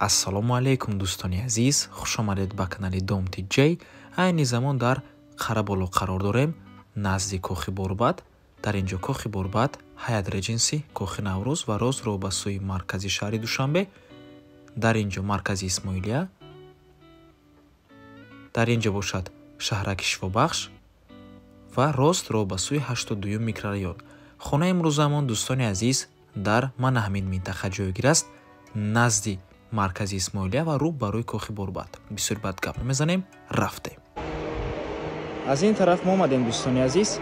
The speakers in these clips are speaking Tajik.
Ассалому алайкум, дӯстони азиз, хуш омадед ба канали Дом TJ. Айни замон дар Қараболо қарор дорем, назди Кохи Борбад. Дар ин ҷо Кохи Борбад, Ҳаят Реҷенси, Кохи Наврӯз ва рост роҳ ба сӯи маркази шаҳри Душанбе. Дар ин ҷо маркази Исмоилия. Дар ин ҷо бошад шаҳраки Шифобахш ва рост роҳ ба сӯи 82 микрорайон. Хонаи имрӯзамон, дӯстони азиз, дар мана ҳамин минтақа ҷойгир аст, назди маркази Исмоилия ва рӯ ба рӯи Кохи Борбад. Бисёр бад гап намезанем, рафтем. Аз ин тараф мо омадем, дӯстони азиз,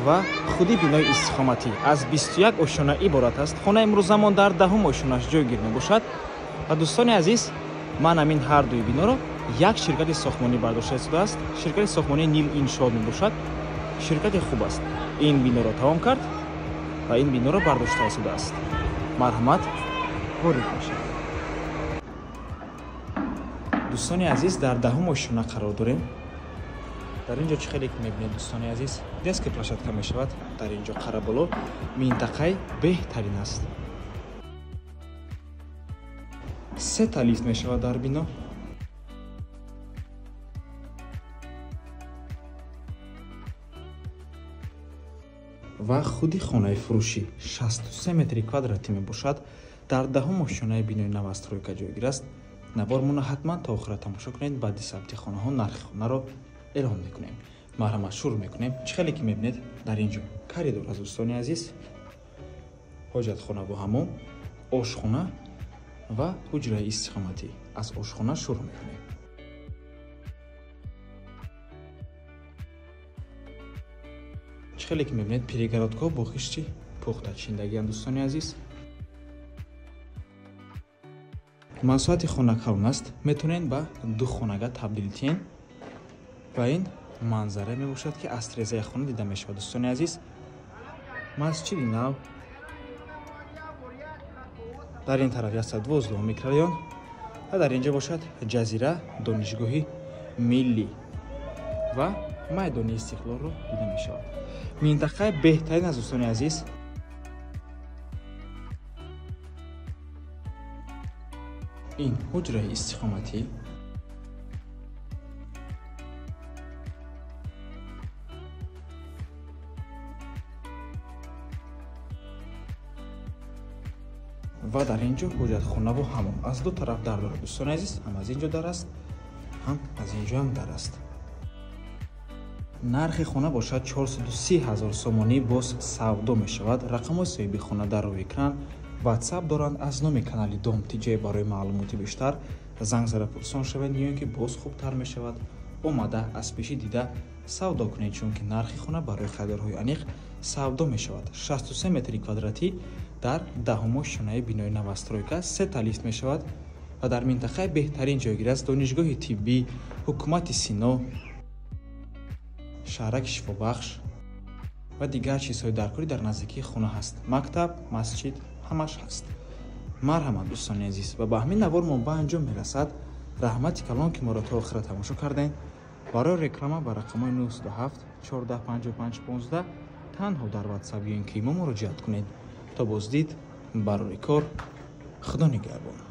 ва худи бинои истиқоматӣ аз 21 ошёна иборат аст. Хонаи имрӯзамон дар 10 ошёнаш ҷойгир мебошад. Ва дӯстони азиз, ман ҳамин ҳар дуи биноро як ширкати сохтмонӣ бардошта истодааст. Ширкати сохтмонии Нил Иншоот мебошад. Ширкати хуб аст. Ин биноро тамом кард ва ин биноро бардошта истодааст. Марҳамат, ворид мешавед. Дӯстони азиз, дар 10 ошёна қарор дорем. Дар ин ҷо чӣ хеле ки мебинед, дӯстони азиз, детская площадка мешавад. Дар ин ҷо Қараболо минтақаи беҳтарин аст. 3 лифт мешавад дар бино. Ва худи хонаи фурӯшӣ 63 метри квадратӣ мебошад. Дар 10 ошёнаи бинои новостройка ҷойгир аст. Навормонро ҳатман то охира тамошо кунед. Баъди сабти хонаҳо нархи хонаро эълон мекунем. Марҳамат, шурӯъ мекунем. Чӣ хеле ки мебинед, дар ин ҷо коридор аз, дӯстони азиз, ҳоҷатхона бо ҳамом, ошхона ва ҳуҷраи истиқоматӣ. Аз ошхона шурӯъ мекунем. Чӣ хеле ки мебинед, перегородкаҳо бо хишти пухта чиндагианд, дӯстони азиз. Масоҳати хона калон аст, метавонед ба 2 хонага табдил диҳед. Ва ин манзара мебошад, ки аз тирезаи хона дида мешавад, дӯстони азиз. Масҷиди нав дар ин тараф 112 микрорайон ва дар ин ҷо бошад ҷазира, донишгоҳи миллӣ ва майдони Истиқлолро дида мешавад. Минтақаи беҳтарин аст, дӯстони азиз. Ин ҳуҷраи истиқоматӣ. Ва дар ин ҷо ҳоҷатхона бо ҳамом. Аз ду тараф дар дорад, дӯстони азиз, ҳам аз ин ҷо дар аст, ҳам аз ин ҷо ҳам дар аст. Нархи хона бошад 430 ҳазор сомонӣ, боз савдо мешавад. Рақамҳои соҳиби хона дар рӯи экран, WhatsApp доранд. Аз номи канали Дом TJ барои маълумоти бештар занг зада пурсон шавед, ё ин ки боз хубтар мешавад омада аз пеши дида савдо кунед, чунки нархи хона барои харидорҳои аниқ савдо мешавад. 63 метри квадратӣ дар 10 ошёнаи бинои новостройка, 3 лифт мешавад ва дар минтақаи беҳтарин ҷойгир аст. Донишгоҳи тиббӣ, ҳукумати Сино, шаҳраки Шифобахш ва дигар чизҳои даркорӣ дар наздикии хона ҳаст. Мактаб, масҷид ҳамаш ҳаст. Марҳамат, дӯстони азиз, ва ба ҳамин навор мо ба анҷом мерасад. Раҳмати калон, ки моро то охира тамошо кардем. Барои реклама ба рақамҳои 907 14 55 15 танҳо дар WhatsApp ё ин ки мо муроҷиат кунед. То боздид, барори кор, Худо нигаҳбон.